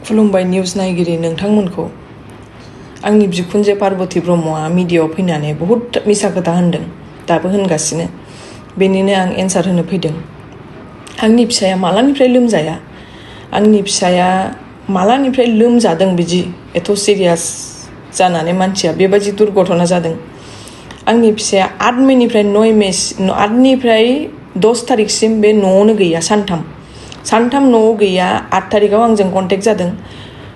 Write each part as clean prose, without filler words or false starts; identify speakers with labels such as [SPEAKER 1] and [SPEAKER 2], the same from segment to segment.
[SPEAKER 1] खुलुमबाय निउस नायगिरि नोंथांमोनखौ। आंनि बिखुनजो पार्बती ब्रह्मआ मिडियायाव फैनानै बहुद मिसा खोथा होनदों, दाबो होनगासिनो। बेनिनो आं एन्सार होनो फैदों। आंनि फिसाया मालानिफ्राय लोमजाया, आंनि फिसाया मालानिफ्राय लोमजादों बिदि एथ' सिरियास जानानै मानसिया बेबायदि दुर्घटना जादों। आंनि फिसाया 8 मेनिफ्राय 9 मे 8निफ्राय 10 तारिखसिम बे न'आवनो गैया। सानथाम न'आव गैया। 8 तारिखाव आंजों कन्टेक्ट जादों,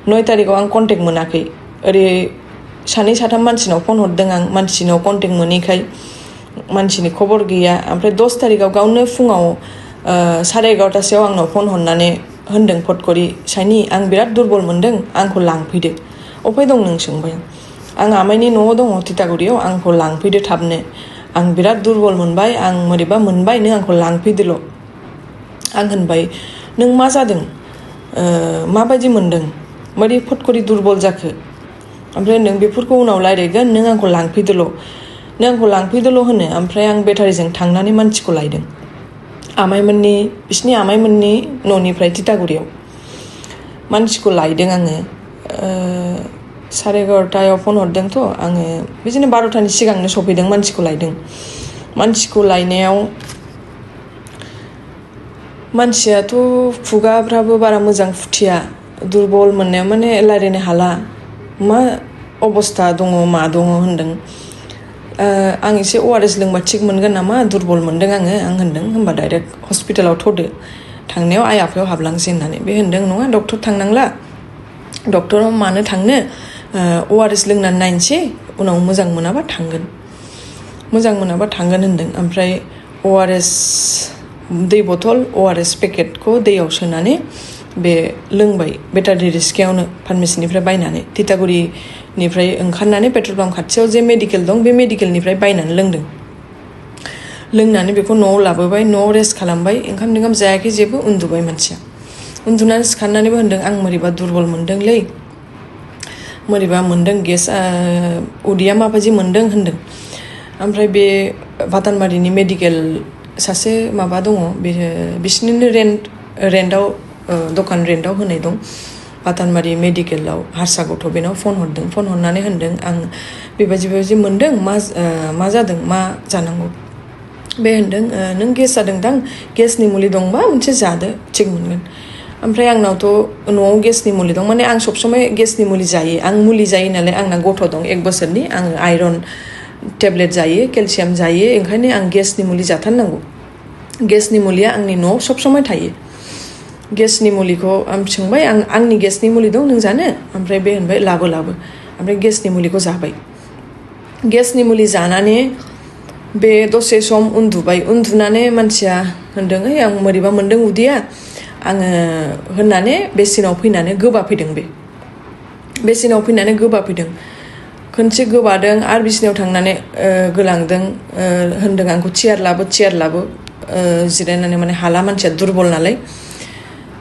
[SPEAKER 1] 9 तारिखाव आं कन्टेक्ट मोनाखै। ओरै सानै साथाम मानसिनाव फन हरदों आं, मानसिनाव कन्टेक्ट मोनैखाय मानसिनि खबर गैया। ओमफ्राय 10 तारिखाव गावनो फुङाव 11:30 आंनाव फन हरनानै होनदों फटकरि, साइनि आं बिराद दुरबल मोनदों, आंखौ लांफैदो। अफाय दं नों सोंबाय आं आमाइनि न'आव दङ तितागुरियाव, आंखौ लांफैदो थाबनो, आं बिराद दुरबल मोनबाय, आं मोरैबा मोनबाय, नों आंखौ लांफैदोल'। आं होनबाय नों मा जादों, माबायदि मोनदों, मारै फटकरि दुरबल जाखो? ओमफ्राय नों बेफोरखौ उनाव रायज्लायगोन, नों आंखौ लांफैदोल' होनो। ओमफ्राय आं बेटारिजों थांनानै मानसिखौ लायदों, बिसिनि आमाइमोननि न'निफ्राय तितागुरियाव मानसिखौ लायदों आङो। 11:30 फन हरदोंथ' आङो बिदिनो 12तानि सिगांनो सफैदों, मानसिखौ लायदों। मानसिखौ लायनायाव मानसियाथ' खुगाफ्राबो बारा मोजां फुथिया, दुरबल मोननायाव माने रायज्लायनो हाला, मा अबस्था दङ मा दङ होनदों। आं एसे ORS लोंबा थिग मोनगोन नामा, दुरबल मोनदों आङो, आं होनदों। होनबा डाइरेक्ट हस्पिटालाव थ'दो, थांनायाव आइ आफायाव हाबलांसै होननानै। बे होनदों नङा डक्टर थांनांला, डक्टराव मानो थांनो, ORS लोंनानै नायनोसै, उनाव मोजां मोनाबा थांगोन होनदों। ओमफ्राय ORS दै बथल, ORS पेकेटखौ दैयाव सोनानै बे लोंबाय, बेटारि रिक्सायावनो फार्मेसिनिफ्राय बायनानै, तितागुरिनिफ्राय ओंखारनानै पेट्रल पाम्प खाथियाव जे मेडिकेल दं, बे मेडिकेलनिफ्राय बायनानै लोंनानै बेखौ न'आव लाबोबाय, न'आव रेस्ट खालामबाय, ओंखाम जायाखै जेबो, उन्दुबाय मानसिया। उन्दुनानै सिखारनानैबो होनदों आं मोरैबा दुरबल मोनदोंलै, मोरैबा मोनदों, गेस उदैया माबायदि मोनदों होनदों। ओमफ्राय बे भातानबारिनि मेडिकेल सासे माबा दङ, बिसिनिनो रेन्टआव दखान रेन्टआव होनाय दं, भातानबारि मेडिकेलाव हारसा गथ', बेनाव फन हरदों। फन हरनानै होनदों आं बेबायदि मोनदों, मा जादों, मा जानांगौ? बे होनदों नों गेस जादोंदां, गेसनि मुलि दंबा मोनसे जादो, थिग मोनगोन। ओमफ्राय आंनावथ' न'आव गेसनि मुलि दं, माने आं सबसमाय गेसनि मुलि जायो, आं मुलि जायो नालाय, आंना गथ' दं 1 बोसोरनि, आङो आइरन टेब्लेट जायो, केलसियाम जायो, ओंखायनो आं गेसनि मुलि जाथारनांगौ। गेसनि मुलिया आंनि न'आव सबसमाय थायो। गेसनि मुलिखौ आं सोंबाय, आंनि गेसनि मुलि दं नों जानो? ओमफ्राय बे होनबाय लाबो। ओमफ्राय गेसनि मुलिखौ जाबाय। गेसनि मुलि जानानै बे दसे सम उन्दुबाय, उन्दुनानै मानसिया होनदों आं मोरैबा मोनदों उदैया, आङो होननानै बेसिनाव फैनानै गोबाफैदों। बेसिनाव फैनानै गोबाफैदों, खनसे गोबादों, आरो बिसिनायाव थांनानै गोलांदों, होनदों आंखौ चेयार लाबो, जिरायनानै, माने हाला, मानसिया दुरबल नालाय।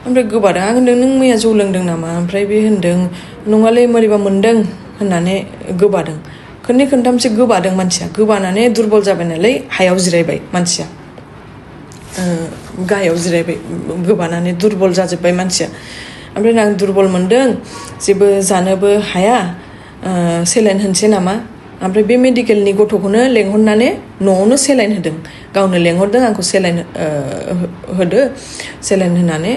[SPEAKER 1] ओमफ्राय गोबादों, आं होनदों नों मैया जौ लोंदों नामा? ओमफ्राय बे होनदों नङालै मोरैबा मोनदों होननानै गोबादों। खननै खनथामसो गोबादों मानसिया, गोबानानै दुरबल जाबाय नालाय हायाव जिरायबाय मानसिया, गाहायाव जिरायबाय, गोबानानै दुरबल जाजोब्बाय मानसिया। ओमफ्राय आं दुरबल मोनदों, जेबो जानोबो हाया, सेलाइन होनोसै नामा? ओमफ्राय बे मेडिकेलनि गथ'खौनो लेंहरनानै न'आवनो सेलाइन होदों, गावनो लेंहरदों आंखौ सेलाइन होदो, सेलाइन होनानै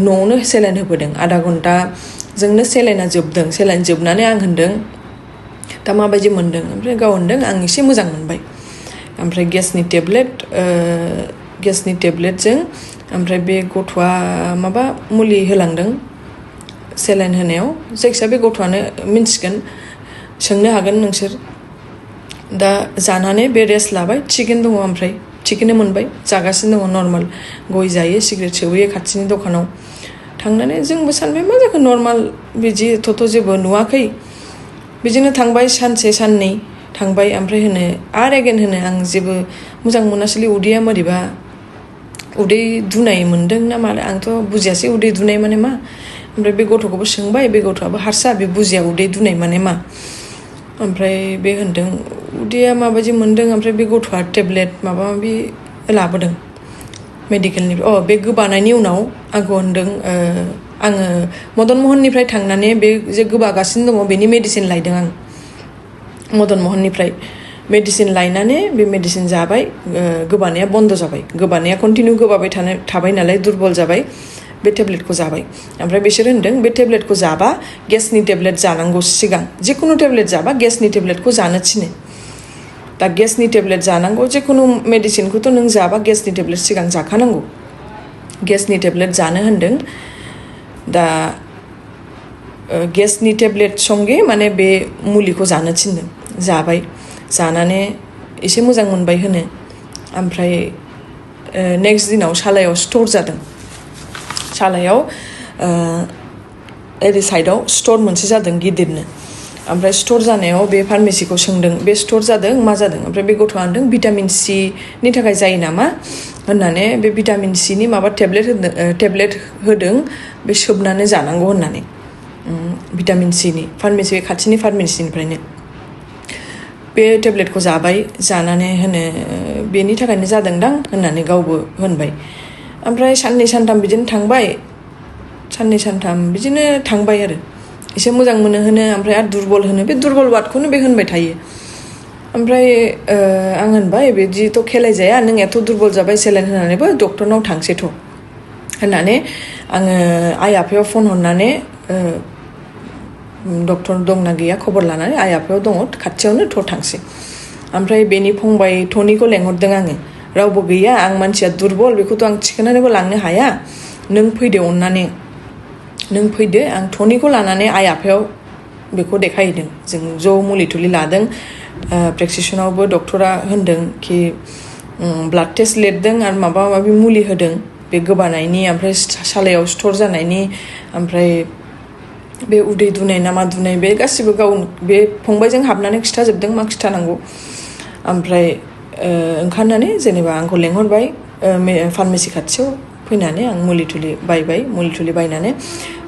[SPEAKER 1] न'आवनो सेलाइन होबोदों। आधा घन्टाजोंनो सेलाइना जोबदों। सेलाइन जोबनानै आं होनदों दा माबायदि मोनदों? ओमफ्राय गाव होनदों आं एसे मोजां मोनबाय। ओमफ्राय गेसनि टेब्लेटजों, ओमफ्राय बे गथ'आ माबा मुलि होलांदों सेलाइन होनायाव, जायखिया बे गथ'आनो मिन्थिगोन, सोंनो हागोन नोंसोर। दा जानानै बे रेस्ट लाबाय, थिगैनो दङ, ओमफ्राय थिगैनो मोनबाय, जागासिनो दङ नर्माल, गय जायो, सिगारेट सोबोयो खाथिनि दखानाव। थांनानै जोंबो सानबाय मा जाखो, नर्माल, बिदिथ' जेबो नुवाखै। बिदिनो थांबाय, सानसे साननै थांबाय। ओमफ्राय आरो एगेन होनो आं जेबो मोजां मोनासैलै, उदैया मोरैबा, उदै दुनाय मोनदों ना मा, आंथ' बुजियासै उदै दुनाय माने मा। ओमफ्राय बे गथ'खौबो सोंबाय, बे गथ'आबो हारसा, बे बुजिया उदै दुनाय माने मा। ओमफ्राय बे होनदों उदैया माबायदि मोनदों। ओमफ्राय बे गथ'आ टेब्लेट माबा माबि लाबोदों मेडिकेलनिफ्राय। बे गोबानायनि उनाव आंखौ होनदों आङो मदन महननिफ्राय थांनानै बे जे गोबागासिनो दङ बेनि मेडिसिन लायदों आं मदन महननिफ्राय मेडिसिन लायनानै बे मेडिसिन जाबाय गोबानाया बन्द जाबाय गोबानाया कन्टिनिउ गोबाबाय थाबाय नालाय दुरबल जाबाय बे टेब्लेटखौ जाबाय ओमफ्राय बिसोर होनदों बे टेब्लेटखौ जाबा गेसनि टेब्लेट जानांगौ सिगां जिखुनु टेब्लेट जाबा गेसनि टेब्लेटखौ जानो थिनो दा गेसनि टेब्लेट जानांगौ जिखुनु मेडिसिनखौथ' नों जाबा गेसनि टेब्लेट सिगां जाखानांगौ गेसनि टेब्लेट जानो होनदों दा गेसनि टेब्लेट संगे माने बे मुलिखौ जानो थिनदों जाबाय जानानै एसे मोजां मोनबाय होनो ओमफ्राय नेक्स्ट दिनाव सालायाव स्ट'र जादों सालायाव ओरै साइडआव स्ट'र मोनसे जादों गिदिरनो ओमफ्राय स्ट'र जानायाव बे फार्मेसिखौ सोंदों बे स्ट'र जादों मा जादों ओमफ्राय बे गथ'आ होनदों भिटामिन सि नि थाखाय जायो नामा होननानै बे भिटामिन सि नि माबा टेब्लेट होदों बे सोबनानै जानांगौ होननानै भिटामिन सि नि फार्मेसि खाथिनि फार्मेसिनिफ्रायनो बे टेब्लेटखौ जाबाय जानानै होनो बेनि थाखायनो जादोंदां होननानै गावबो होनबाय ओमफ्राय साननै सानथाम बिदिनो थांबाय साननै सानथाम बिदिनो थांबाय आरो एसे मोजां मोनो होनो ओमफ्राय आरो दुरबल होनो बे दुरबल वार्डखौनो बे होनबाय थायो ओमफ्राय आं होनबाय बिदिथ' खेलाय जाया नों एथ' दुरबल जाबाय सेलाइन होनानैबो डक्टरनाव थांसैथ' होननानै आङो आइ आफायाव फन हरनानै डक्टर दंना गैया खबर लानानै आइ आफायाव दङ खाथियावनो थ' थांसै ओमफ्राय बेनि फंबाय टनिखौ लेंहरदों आङो रावबो गैया आं मानसिया दुरबल बेखौथ' आं थिखोनानैबो लांनो हाया नों फैदो अननानै नों फैदो आं टनिखौ लानानै आइ आफायाव बेखौ देखायहैदों जों ज' मुलि थुलि लादों प्रेसक्रिपसनावबो डक्टरा होनदों कि ब्लाड टेस्ट लिरदों आरो माबा माबि मुलि होदों बे गोबानायनि ओमफ्राय सालायाव स्ट'र जानायनि ओमफ्राय बे उदै दुनाय ना मा दुनाय बे गासिबो गाव बे फंबायजों हाबनानै खिथाजोबदों मा खिथानांगौ ओमफ्राय ओंखारनानै जेनेबा आंखौ लेंहरबाय फार्मेसि खाथियाव फैनानै आं मुलि थुलि बायबाय मुलि थुलि बायनानै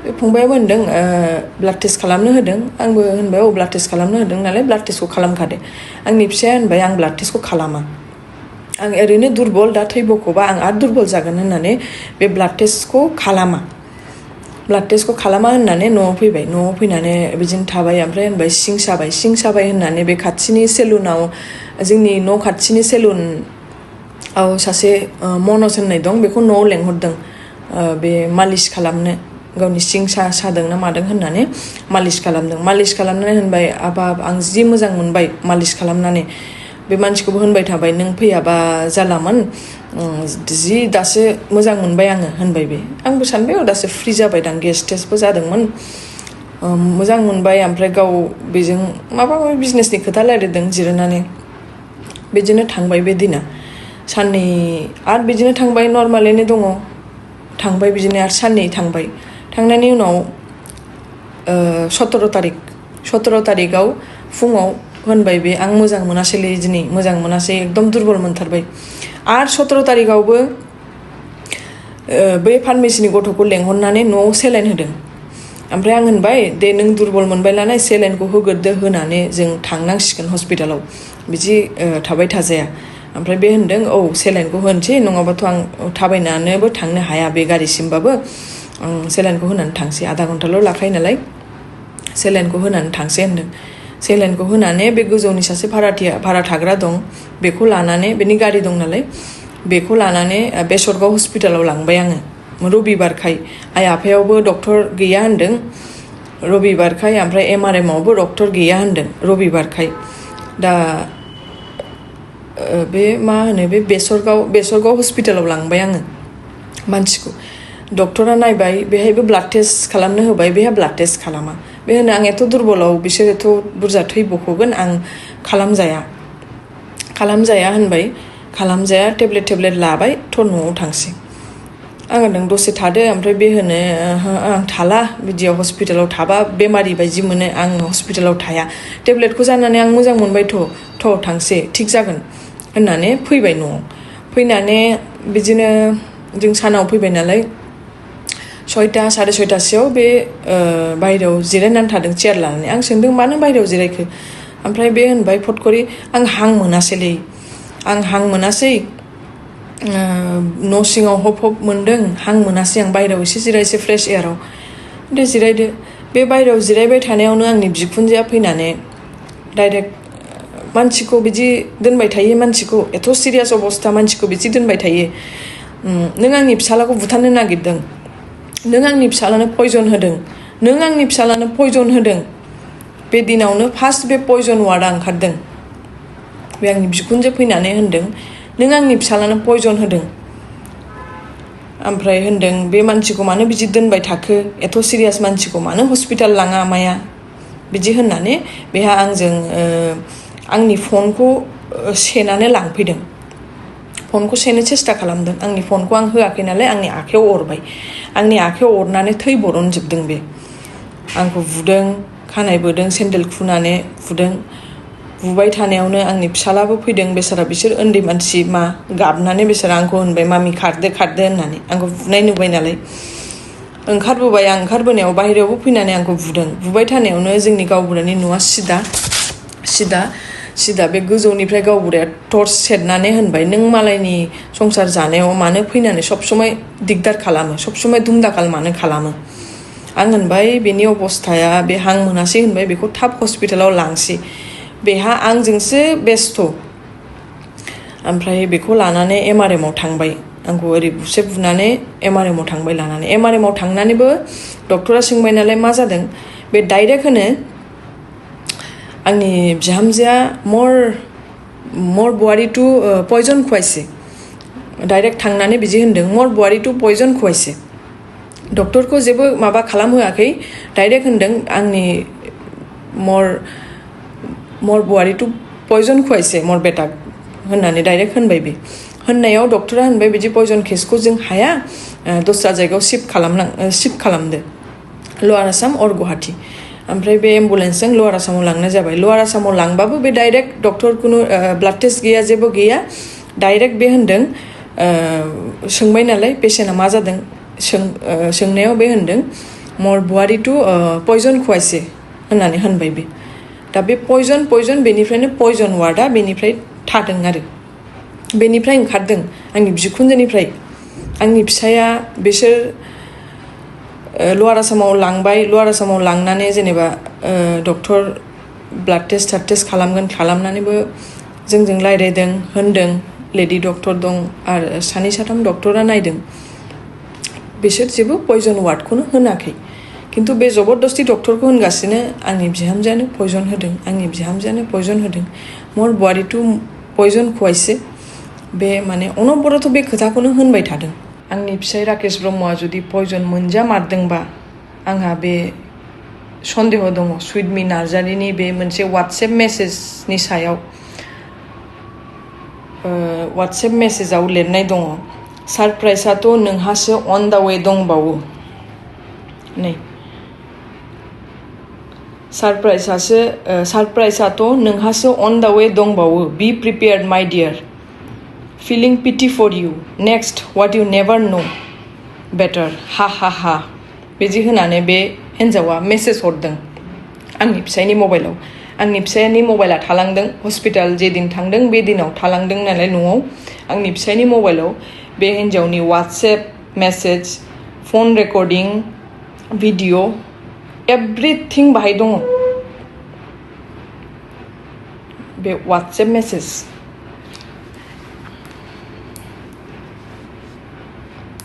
[SPEAKER 1] बे फंबायाबो होनदों ब्लाड टेस्ट खालामनो होदों आंबो होनबाय ब्लाड टेस्ट खालामनो होदों नालाय ब्लाड टेस्टखौ खालामखादो आंनि फिसाया होनबाय आं ब्लाड टेस्टखौ खालामा आं ओरैनो दुरबल दा थै बख'बा आं आरो दुरबल जागोन होननानै बे ब्लाड टेस्टखौ खालामा ब्लाड टेस्टखौ खालामा होननानै न'आव फैबाय न'आव फैनानै बिदिनो थाबाय ओमफ्राय होनबाय सिं साबाय होननानै बे खाथिनि सेलुनाव जोंनि न' खाथिनि सेलुनाव सासे मनज होननाय दं बेखौ न'आव लेंहरदों बे मालिस खालामनो गावनि सिं सादों ना मादों होननानै मालिस खालामनानै होनबाय आबाब आं जि मोजां मोनबाय मालिस खालामनानै बे मानसिखौबो होनबाय थाबाय नों फैयाबा जालामोन जि दासो मोजां मोनबाय आङो होनबाय बे आंबो सानबाय दासो फ्रि जाबाय दां गेस टेस्टबो जादोंमोन मोजां मोनबाय ओमफ्राय गाव बेजों माबा माबि बिजनेसनि खोथा रायलायदों जिरायनानै बिदिनो थांबाय बे दिना साननै आरो बिदिनो थांबाय नर्मालैनो दङ थांबाय बिदिनो आरो साननै थांबाय थांनायनि उनाव 17 तारिखआव फुङाव होनबाय बे आं मोजां मोनासैलै दिनै मोजां मोनासै एकदम दुरबल मोनथारबाय आरो 17 तारिखआवबो बै फार्मेसिनि गथ'खौ लेंहरनानै न'आव सेलाइन होदों ओमफ्राय आं होनबाय दे नों दुरबल मोनबाय नालाय सेलाइनखौ होग्रोदो होनानै जों थांनांसिगोन हस्पिटालाव बिदि थाबाय थाजाया ओमफ्राय बे होनदों सेलाइनखौ होनोसै नङाबाथ' आं थाबायनानैबो थांनो हाया बे गारिसिमबाबो आं सेलाइनखौ होनानै थांसै आधा घन्टाल' लाखायो नालाय सेलाइनखौ होनानै थांसै होनदों सेलाइनखौ होनानै बे गोजौनि सासे भारा थाग्रा दं बेखौ लानानै बेनि गारि दं नालाय बेखौ लानानै बेसरगाव हस्पिटालाव लांबाय आङो रबिबारखाय आइ आफायावबो डक्टर गैया होनदों रबिबारखाय ओमफ्राय MRM आवबो डक्टर गैया होनदों रबिबारखाय दा बे मा होनो बे बेसरगाव हस्पिटालाव लांबाय आङो मानसिखौ डक्टरा नायबाय बेहायबो ब्लाड टेस्ट खालामनो होबाय बेहा ब्लाड टेस्ट खालामा बे होनो आं एथ' दुरबलाव बिसोर एथ' बुरजा थै बख'गोन आं खालामजाया होनबाय खालामजाया टेब्लेट लाबाय थ' न'आव थांसै आं होनदों दसे थादो ओमफ्राय बे होनो आं थाला बिदियाव हस्पिटालाव थाबा बेमारि बायदि मोनो आं हस्पिटालाव थाया टेब्लेटखौ जानानै आं मोजां मोनबाय थ' थांसै थिग जागोन होननानै फैबाय न'आव फैनानै बिदिनो जों सानाव फैबाय नालाय 6टा 6:30सोआव बे बायहेरायाव जिरायनानै थादों चेयार लानानै आं सोंदों मानो बायहेरायाव जिरायखो ओमफ्राय बे होनबाय फटकरि आं हां मोनासै न' सिङाव हब मोनदों हां मोनासै आं बायहेरायाव एसे जिरायसै फ्रेश एयाराव दे जिरायदो बे बायरायाव जिरायबाय थानायावनो आंनि बिखुनजोआ फैनानै डाइरेक्ट मानसिखौ बिदि दोनबाय थायो मानसिखौ एथ' सिरियास अबस्था मानसिखौ बिदि दोनबाय थायो नों आंनि फिसालाखौ बुथारनो नागिरदों नों आंनि फिसालानो पयजन होदों नों आंनि फिसालानो पयजन होदों बे दिनावनो फार्स्ट बे पयजन वार्डआ ओंखारदों बे आंनि बिखुनजो फैनानै होनदों नों आंनि फिसालानो पयजन होदों ओमफ्राय होनदों बे मानसिखौ मानो बिदि दोनबाय थाखो एथ' सिरियास मानसिखौ मानो हस्पिटाल लाङा माया बिदि होननानै बेहा आंजों आंनि फनखौ सेनानै लांफैदों फनखौ सेनो सेस्था खालामदों आंनि फनखौ आं होआखै नालाय आंनि आखायाव अरबाय आंनि आखायाव अरनानै थै बरनजोबदों बे आंखौ बुदों खानाय बोदों सेन्देल खुनानै बुदों बुबाय थानायावनो आंनि फिसालाबो फैदों बेसारा बिसोर उन्दै मानसि मा गाबनानै बेसारा आंखौ होनबाय मामि खारदो खारदो होननानै आंखौ बुनाय नुबाय नालाय ओंखारबोबाय आं ओंखारबोनायाव बाहेरायावबो फैनानै आंखौ बुबाय थानायावनो जोंनि गावबुरानि न'आ सिदा बे गोजौनिफ्राय गावबुराया टर्च सेरनानै होनबाय नों मालायनि संसार जानायाव मानो फैनानै सबसमाय दिगदार खालामो सबसमाय दुमदाखाल मानो खालामो आं होनबाय बेनि अबस्थाया बे हां मोनासै होनबाय बेखौ थाब हस्पिटालाव लांसै बेहा आंजोंसो बेस्थ' ओमफ्राय बेखौ लानानै एमआरएमआव थांबाय आंखौ ओरै बुसे बुनानै एमआरएमआव थांबाय लानानै एमआरएमआव थांनानैबो डक्टरा सोंबाय नालाय मा जादों बे डाइरेक्ट होनो आंनि बिहामजोआ मर बुवारी टु पयजन खुवाइसे डाइरेक्ट थांनानै बिदि होनदों मर बुवारी टु पयजन खुवाइसे डक्टरखौ जेबो माबा खालामहोआखै डाइरेक्ट होनदों आंनि मर बुवारी टु पयजन खुवाइसे मर बेटा होननानै डाइरेक्ट होनबाय बे होननायाव डक्टरा होनबाय बिदि पयजन केसखौ जों हाया दस्रा जायगायाव शिफ्ट खालामदो लवार आसाम अर गुवाहाटी ओमफ्राय बे एम्बुलेन्सजों लवार आसामाव लांनाय जाबाय लवार आसामाव लांबाबो बे डाइरेक्ट डक्टरखौनो ब्लाड टेस्ट गैया जेबो गैया डाइरेक्ट बे होनदों सोंबाय नालाय पेसेन्टआ मा जादों सोंनायाव बे होनदों मर बुवारी टु पयजन खुवाइसे होननानै होनबाय बे दा बे पयजन बेनिफ्रायनो पयजन वार्डआ बेनिफ्राय थादों आरो बेनिफ्राय ओंखारदों आंनि बिखुनजोनिफ्राय आंनि फिसाया बिसोर लवार आसामाव लांबाय लवार आसामाव लांनानै जेनेबा डक्टर ब्लाड टेस्ट खालामनानैबो जोंजों रायज्लायदों होनदों लेडि डक्टर दं आरो सानै साथाम डक्टरा नायदों बिसोर जेबो पयजन वार्डखौनो होनाखै खिन्थु बे जबरदस्ति डक्टरखौ होनगासिनो आंनि बिहामजोआनो पयजन होदों मर बुवारी टु पयजन खुवाइसे बे माने अनबरथ' बे खोथाखौनो होनबाय थादों आंनि फिसाय राकेश ब्रह्मआ जुदि पयजन मोनजामारदोंबा आंहा बे सन्देह दङ सुइटमि नार्जारिनि बे मोनसे वाट्सएप मेसेजनि सायाव वाट्सएप मेसेजाव लिरनाय दङ सारप्राइजआथ' नोंहासो अन दा वे दंबावो नै सारप्राइजआथ' नोंहासो अन दा वे दंबावो बी प्रिपेयार्ड माय dear feeling pity for you next what you never know better ha ha ha बिदि होनानै बे हिन्जावा मेसेज हरदों आंनि फिसायनि मबाइलाव आंनि फिसायनि मबाइला थालांदों हस्पिटाल जे दिन थांदों बे दिनाव थालांदों नालाय न'आव आंनि फिसायनि मबाइलाव बे हिन्जावनि WhatsApp message phone recording video everything बाहाय दङ बे वाट्सएप मेसेज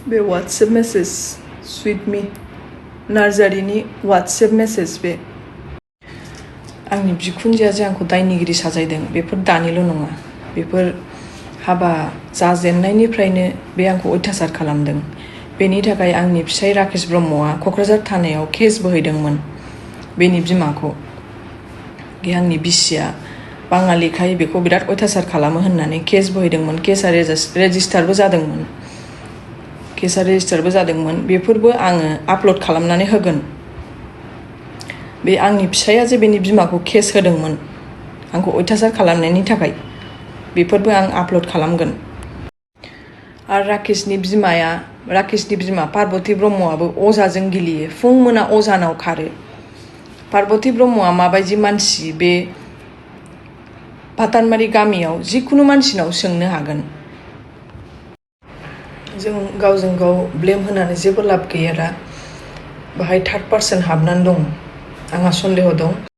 [SPEAKER 1] बे वाट्सएप मेसेज सुइटमि नार्जारिनि वाट्सएप मेसेज बे आंनि बिखुनजोआ जे आंखौ दायनिगिरि साजायदों बेफोर दानिल' नङा बेफोर हाबा जाजेननायनिफ्रायनो बे आंखौ अयथासार खालामदों बेनि थाखाय आंनि फिसाय राकेश ब्रह्मआ क'क्राझार थानायाव केस बोहैदोंमोन बेनि बिमाखौ बे आंनि बिसिया बाङालिखाय बेखौ बिराद अयथासार खालामो होननानै केस बोहैदोंमोन केसा रेजिस्टारबो जादोंमोन बेफोरबो आङो आपल'ड खालामनानै होगोन बे आंनि फिसाया जे बेनि बिमाखौ केस होदोंमोन आंखौ अयथासार खालामनायनि थाखाय बेफोरबो आं आपल'ड खालामगोन आरो राकेशनि बिमा पार्बती ब्रह्मआबो अजाजों गेलेयो फुं मोना अजानाव खारो पार्बती ब्रह्मआ माबायदि मानसि बे पातानमारि गामियाव जिखुनु मानसिनाव सोंनो हागोन जों गावजों गाव ब्लेम होनानै जेबो लाब गैया दा बाहाय थार्ड पार्सन हाबनानै दं आंहा सन्देह दं